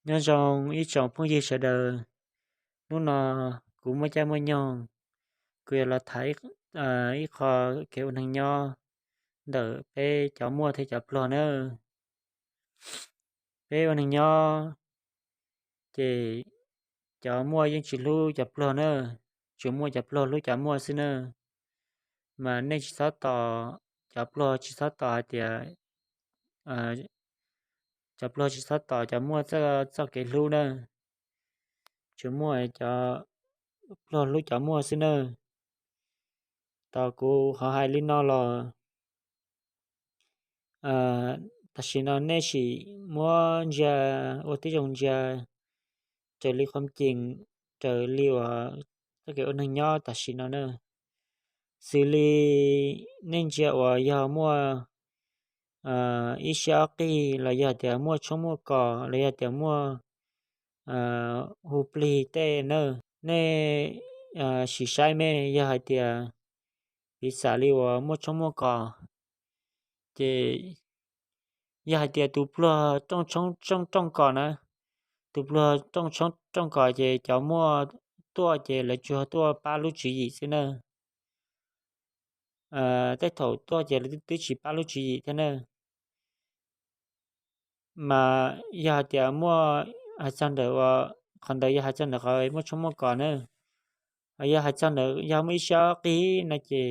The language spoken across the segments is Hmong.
Nyob zoo ib tsoom phooj ywg sawv daws, hnub no kuv muaj caij muaj nyoog, kuv yuav los tham ib qho kev ua neeg nyob ntawm peb cov muaj thiab cov pluag nawb. Peb ua neeg nyob ces cov muaj yeej tsis hlub cov pluag na, tsuas muaj cov pluag hlub cov muaj xwb na. Mas nej tsis txhob tos, cov pluag tsis txhob tos hais tias, cov pluag tsis txhob tos cov muaj txoj kev hlub na, tsuas muaj cov pluag hlub cov muaj xwb na. Tos kuv qhov hais li no los, tam sim no nej sim muab ntsia, ua tib zoo ntsia raws li qhov cees, raws li uas txoj kev ua neeg nyob tam sim no na. Xws li nej ntsia uas yog muaj ib sab ob qig los yog tias muaj tshoob muaj kos los yog tias muaj hu plig tej na, nej sim saib me, yog hais tias piv xam li uas muaj tshoob muaj kos ces yog hais tias tus pluag rooj tshoob rooj kos na, tus pluag rooj tshoob rooj kos ces cov muaj tuaj ces lawv tsuas tuaj pab lub tswv yim xwb na. Tej thaum tuaj ces lawv twb tsis pab lub tswv yim thiab na. Mas yog hais tias muaj, hais txog ntawm, qhov ntawd yog hais txog ntawm qhov muaj tshoob muaj kos na. Yog hais txog ntawm yog muaj ib sab qig no ces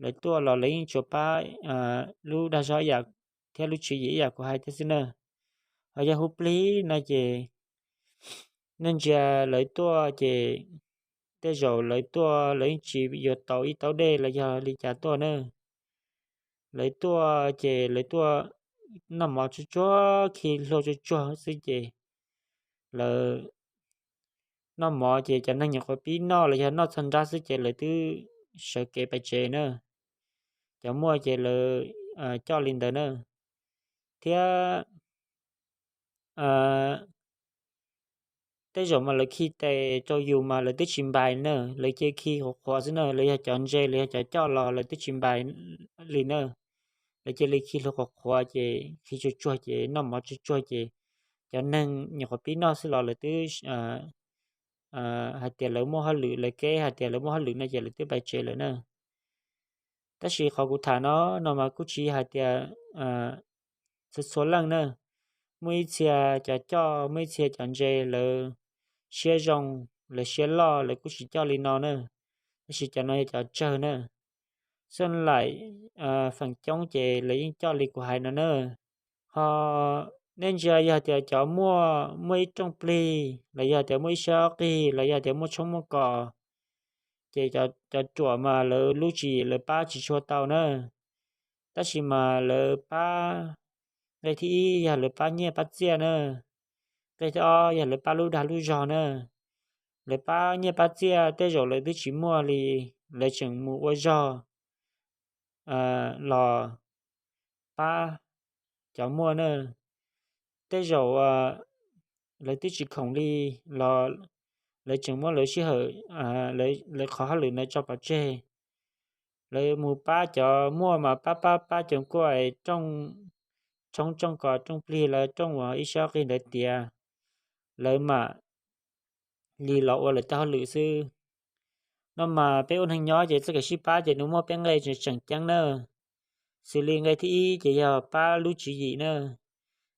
lawv tuaj los lawv yeej tsuas pab lub dag zog ib yam thiab lub tswv yim ib yam kuv hais thiab xwb na. Ho yog hu plig no ces nej ntsia lawv tuaj ces tej zaum lawv tuaj lawv yeej tsis yuav tau ib taub dej los yog li cas tuaj na. Lawv tuaj ces lawv tuaj noj mov tsuag tsuag khi hlua tsuag tsuag xwb ces lawv noj mov ces cov neeg nyuam qhuav pib noj los yog noj txog nrab xwb ces lawv twb sawv kev pais tsev na. Cov muaj ces lawv coj li ntawd na. Thiab tej zaum mas lawv khi tes rau yus mas lawv twb tsis npais na, lawv cia khi qhuav qhuav xwb na, lawv yog cov ntse los yog cov coj los lawv twb tsis npais li na. Lawv cia li khi hlua qhuav qhuav ces khi tsuag tsuag ces noj mov tsuag tsuag ces cov neeg nyuam qhuav pib noj xwb los lawv twb hais tias lawv muaj hauj lwm, lawv keb hais tias lawv muaj hauj lwm no ces lawv twb pais tsev lawm na. Tab sis qhov kuv tham no no mas kuj tsis hais tias txhua txhua leej na. Muaj ib txhia cov coj, muaj ib txhia cov ntse lawv siab zoo, lawv siab loj lawv kuj tsis coj li no na. Tab sis cov no yog cov tsawg na. Xab laim feem coob ces lawv yeej coj li kuv hais no na. Ho nej ntsia yog tias cov muaj, muaj ib rooj plig los yog tias muaj ib sab qig los yog tias muaj tshoob muaj kos ces cov ruam mas lawv lub tswv yim lawv pab tsis tshua tau na. Tab sis mas lawv pab, nqe thib ib yog lawv pab nyiaj pab txiaj na, nqe thib ob yog lawv pab lub dag lub zog na. Lawv pab nyiaj pab txiaj tej zaum lawv twb tsis muaj li, lawv tseem mus ua zog los pab cov muaj na. Tej zaum lawv twb tsis khoom li los lawv tseem muab lawv sij hawm, lawv qhov hauj lwm ntawd tso pov tseg, lawv mus pab cov muaj mas pab pab pab cov kuaj, rooj tshoob rooj kos rooj plig los rooj uas ib sab qig ntawd tiav, lawv mam li los ua lawv tej hauj lwm xwb. No mas peb ua neeg nyob ces txoj kev sib pab ces nws muaj peb nqe tseem ceeb na. Xws li nqe thib ib ces yog pab lub tswv yim na,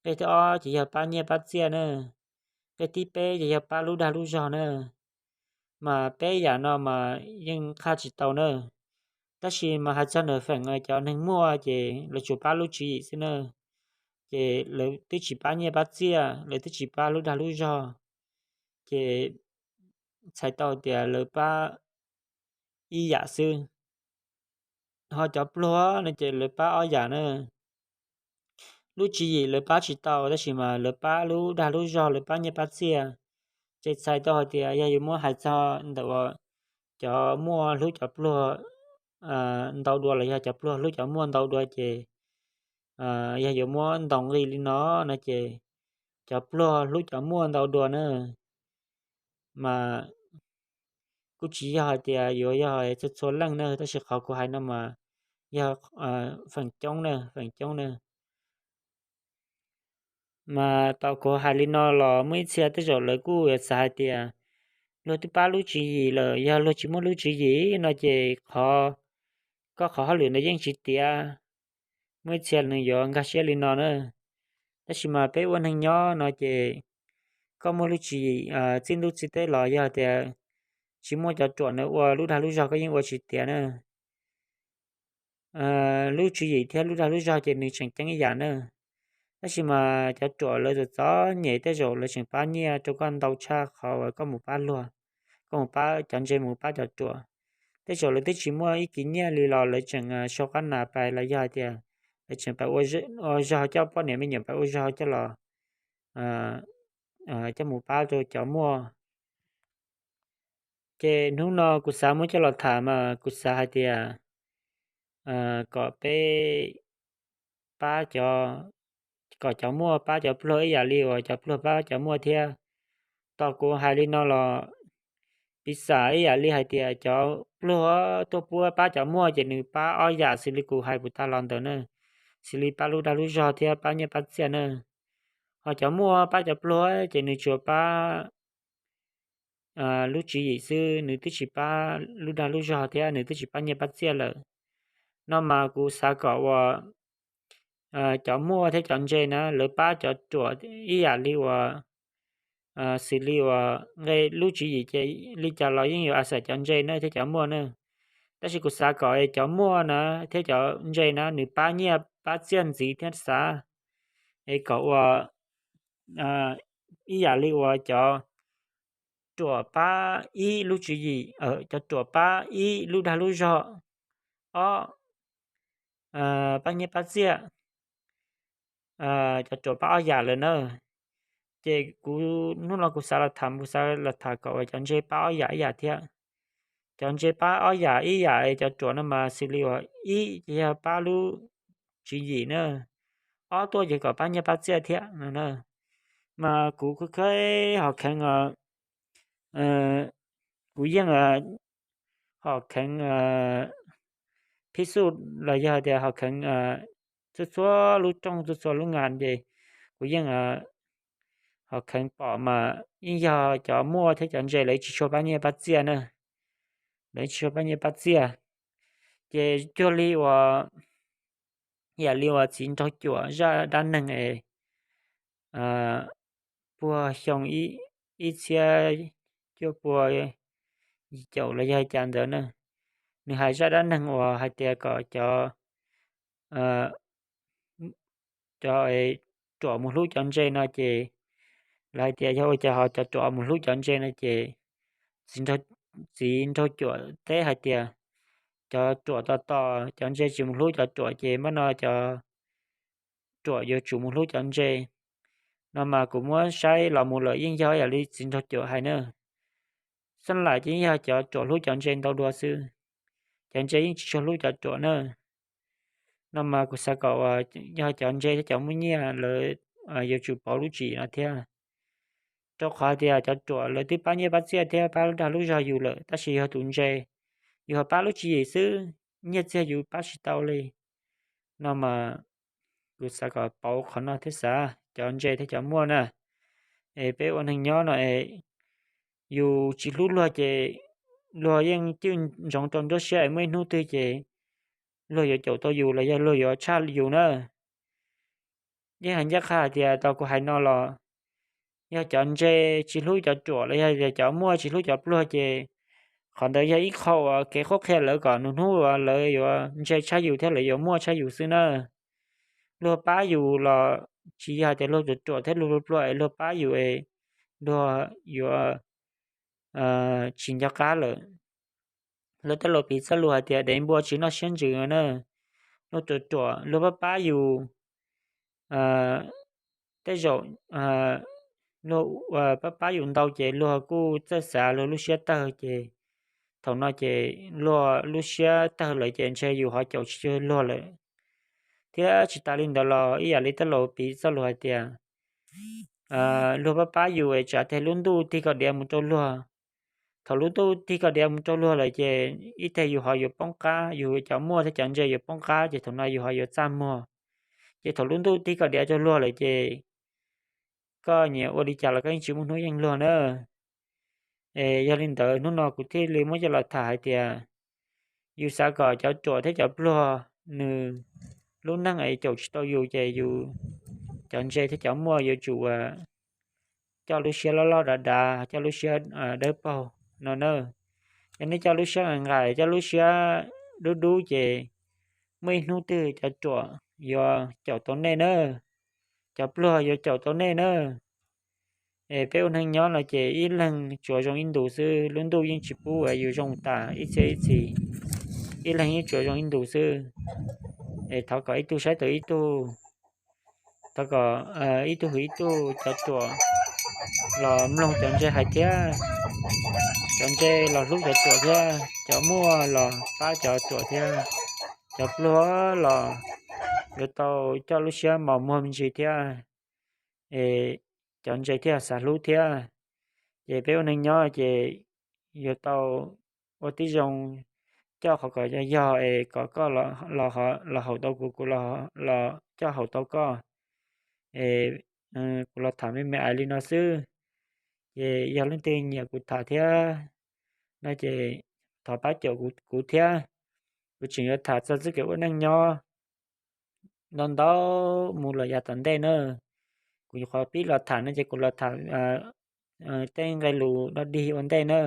nqe thib ob ces yog pab nyiaj pab txiaj na, nqe thib peb ces yog pab lub dag lub zog na. Mas peb yam no mas yeej qhaj tsis tau na. Tab sis mas hais txog ntawm feem cov neeg muaj ces lawv tsuas pab lub tswv yim xwb na, ces lawv twb tsis pab nyiaj pab txiaj, lawv twb tsis pab lub dag lub zog, ces txhais tau tias lawv pab ib yam xwb. Ho cov pluag no ces lawv pab ob yam na. Lub tswv yim lawv pab tsis tau tab sis mas lawv pab lub dag lub zog, lawv pab nyiaj pab txiaj. Ces txhais tau hais tias yog yuav muab hais txog ntawm uas cov muaj hlub cov pluag ntau dua los yog cov pluag hlub cov muaj ntau dua ces yog yuav muab ntaus nqi li no no ces cov pluag hlub cov muaj ntau dua na. Mas kuj tsis yog hais tias yuav yog txhua txhua leej na, tab sis qhov kuv hais no mas yog feem coob na, feem coob na. Mas tau kuv hais li no los muaj ib txhia tej zaum lawv kuj yuav xav hais tias luag twb pab lub tswv yim lawm, yog luag tsis muaj lub tswv yim no ces qhov, koj qhov hauj lwm ntawd yeej tsis tiav. Muaj ib txhia nws yuav nkag siab li no na. Tab sis mas peb ua neeg nyob no ces koj muaj lub tswv yim txij ntuj txij teb los yog tias tsis muaj cov ruam na ua lub dag lub zog koj yeej ua tsis tiav na. Lub tswv yim thiab lub dag lub zog ces nws tseem ceeb ib yam na. Tab sis mas cov ruam lawv txom txom nyem tej zaum lawv tseem pab nyiaj rau koj ntau tshaj qhov uas koj mus pab luag, koj mus pab cov ntse mus pab cov ruam. Tej zaum lawv twb tsis muaj ib kis nyiaj li los lawv tseem sau qab nas pais los yog hais tias lawv tseem pais ua zog coj poj niam me nyuam pais ua zog coj los coj mus pab rau cov muaj. Ces hnub no kuv xav muab coj los tham mas kuv xav hais tias kom peb pab, kom cov muaj pab cov pluag ib yam li uas cov pluag pab cov muaj thiab. Tau kuv hais li no los piv xam ib yam li hais tias cov pluag tuaj pab cov muaj ces nws pab ob yam xws li kuv hais puas tag los ntawd na, xws li pab lub dag lub zog thiab pab nyiaj pab txiaj na. Ho cov muaj pab cov pluag ces nws tsuas pab lub tswv yim xwb, nws twb tsis pab lub dag lub zog thiab nws twb tsis pab nyiaj pab txiaj lawm. No mas kuv xav kom uas cov muaj thiab cov ntse na lawv pab cov ruam ib yam li uas, xws li uas nqe lub tswv yim ces li cas los yeej yuav a xam cov ntse na thiab cov muaj na. Tab sis kuv xav kom cov muaj na thiab cov ntse na nws pab nyiaj pab txiaj ntxiv thiab xav es kom ua ib yam li uas cov ruam pab ib lub tswv yim, cov ruam pab ib lub dag lub zog, ob pab nyiaj pab txiaj, cov ruam pab ob yam lawm na. Ces kuv hnub no kuv xav los tham, kuv xav los tham kom uas cov ntse pab ob yam ib yam thiab. Cov ntse pab ob yam ib yam, cov ruam no mas xws li uas ib ces yog pab lub tswv yim na, ob tuaj ces kom pab nyiaj pab txiaj thiab no na. Mas kuv khawb hom kheev os, kuv yeej hom kheev phib xuj los yog tias hom kheev txhua txhua lub rooj txhua txhua lub ngas ces kuv yeej hom kheev pom mas yeej yog cov muaj thiab cov ntse lawv tsis tshua pab nyiaj pab txiaj na. Lawv tsis tshua pab nyiaj pab txiaj. Ces cuag li uas, yam li uas txiv nraug cuam zaj dab neeg es puag xyoo ib txhiab cuaj pua yim caum los yog cas ntawd na, nws hais zaj dab neeg uas hais tias kom cov cov ruam mus hlub cov ntse no ces, lawv hais tias yog ua cas ho cov ruam mus hlub cov ntse no ces txiv nraug cuam teb hais tias cov ruam tos tos cov ntse tsis mus hlub cov ruam ces npaj no cov ruam yuav tsum mus hlub cov ntse. No mas kuv muab saib los mus lawm yeej yog yam li txiv nraug cuam hais na. Xab lam ces yeej yog cov ruam hlub cov ntse ntau dua xwb, cov ntse yeej tsis tshua hlub cov ruam na. No mas kuv xav kom uas yog cov ntse thiab cov muaj nyiaj lawv yuav tsum pauv lub tswv yim no thiab. Rau qhov tias cov ruam lawv twb pab nyiaj pab txiaj thiab pab lub dag lub zog yus lawm, tab sis yog tus ntse, yus ho pab lub tswv yim xwb, nyiaj txiag yus pab tsis tau li. No mas kuv xav kom pauv qhov no thiab xav cov ntse thiab cov muaj na. Es peb ua neeg nyob no es yus tsis hlub luag ces luag yeej cwj ntsoov rau nruab siab es muaj ib hnub twg ces luag yuav caum tau yus los yog luag yuav tshaj yus na. Yeej hais ncaj qha hais tias tau kuv hais no los, yog cov ntse tsis hlub cov ruam los yog cov muaj tsis hlub cov pluag ces qhov ntawd yog ib qho uas kev qhuab qhia lawv kom nws hnub uas lawv yuav ntse tshaj yus thiab lawv yuav muaj tshaj yus xwb na. Luag pab yus los tsis yog hais tias luag ruam ruam thiab luag pluag pluag es luag pab yus es luag yuav tsis nco qab lawm. Lawv tej laus piv txoj lus hais tias dev npua tsis noj siab ntsws na. Luag ruam ruam luag pab pab yus, tej zaum luag pab pab yus ntau ces luag kuj txawj xav luag lub siab tawg ces thaum no ces luag lub siab tawg lawm ces ntshe yus ho caum tsis cuag luag lawm. Thiab tsis tas li ntawd los ib yam li tej laus piv txoj lus hais tias luag pab pab yus es tsam teg lub ntuj tig kom diav mus rau luag. Thaum lub ntuj tig kom diav mus rau luag lawm ces ib teg yus ho yuav poob qab, yus cov muaj thiab cov ntse yuav poob qab ces thaum no yus ho yuav txaj muag. Ces thaum lub ntuj tig kom diav rau luag lawm ces koj nyiam ua li cas los koj yeej tsis muaj hnub yeej luag na. Es yog li ntawd hnub no kuv thiaj li muab coj los tham hais tias yus xav kom cov ruam thiab cov pluag nws lub neej es caum tsis tau yus ces yus cov ntse thiab cov muaj yuav tsum coj lub siab loj loj dav dav, coj lub siab dawb paug no na. Yog nej coj lub siab nqaim nqaim, coj lub siab dub dub ces muaj ib hnub twg cov ruam yuav caum tau nej na, cov pluag yuav caum tau nej na. Es peb ua neej nyob no ces ib leeg tsuav zoo ib ntus xwb, lub ntuj yeej tsis pub yus zoo tas ib txhiab ib txhis, ib leeg yeej tsuav zoo ib ntus xwb. Es thov kom ib tug saib taus ib tug, thov kom ib tug hwm ib tug, cov ruam los mloog cov ntse hais thiab, cov ntse los hlub cov ruam thiab, cov muaj los pab cov ruam thiab, cov pluag los yuav tau coj lub siab mos muag me ntsis thiab. Es cov ntse thiaj xav hlub thiab. Ces peb ua neej nyob ces yuav tau ua tib zoo coj qhov kom yog yog es kom koj los haum tau kuv, kuv los coj haum tau koj. Es kuv los tham me me ais li no xwb. Ces yog leej twg nyiam kuv tham thiab no ces thov pab caum kuv thiab. Kuv tseem yuav tham txog txoj kev ua neej nyob ntau ntau mus lawm yav tom ntej na. Kuv nyuam qhuav pib los tham no ces kuv los tham tej nqe lus dog dig ua ntej na.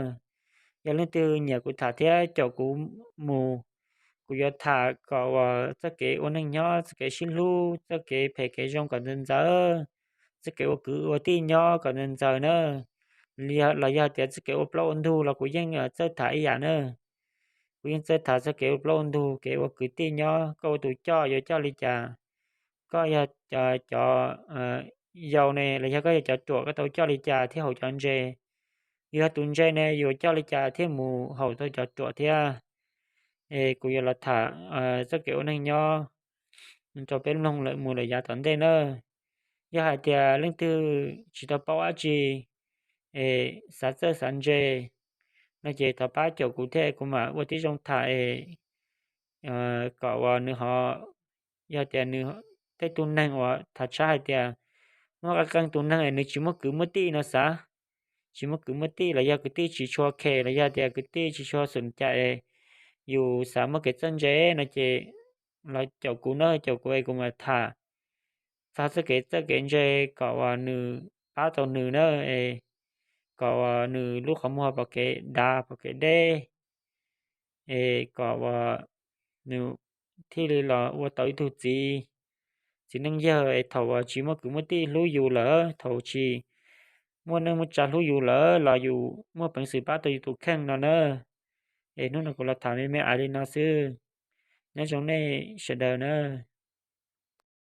Yog leej twg nyiam kuv tham thiab caum kuv mus, kuv yuav tham kom uas txoj kev ua neej nyob, txoj kev sib hlub, txoj kev phem kev zoo kom ntxawv ntxawv, txoj kev ua kwv ua tij nyob kom ntxawv ntxawv na. Los yog tias txoj kev ua plaub ua ntug los kuv yeej txawj tham ib yam na. Kuv yeej txawj tham txog kev ua plaub ua ntug, kev ua kwv tij nyob, koj ua tus coj yuav coj li cas, koj yog cov yau ne los yog koj yog cov ruam koj tau coj li cas thiab haum cov ntse, yog tus ntse ne yuav coj li cas thiaj mus haum tau cov ruam thiab. Es kuv yuav los tham txoj kev ua neej nyob rau peb mloog lawm mus lawm yav tom ntej na. Yog hais tias leej twg tsis tau paub dab tsi es xav txawj xav ntse no ces thov pab caum kuv thiab kuv mam ua tib zoo tham es kom uas nws ho, yog tias nws, tej tus neeg uas tham tshaj hais tias muaj qee qee tus neeg es nws tsis muaj kwv muaj tij no xav, tsis muaj kwv muaj tij los yog kwv tij tsis tshua khe los yog tias kwv tij tsis tshua xum cai es yus xav muaj kev txawj ntse no ces los caum kuv na, caum kuv es kuv mam tham txog txoj kev txawj kev ntse kom uas nws pab tau nws na, es kom uas nws lub qhov muag pom kev dav pom kev deb, es kom uas nws thiaj li los ua tau ib tug txiv, txiv neej yawg es thaum uas tsis muaj kwv muaj tij hlub yus lawm, thaum tsis muaj neej muaj tsa hlub yus lawm los yus muaj peev xwm pab tau yus tus kheej no na. Es hnub no kuv los tham me me ais li no xwb. Nyob zoo nej sawv daws na.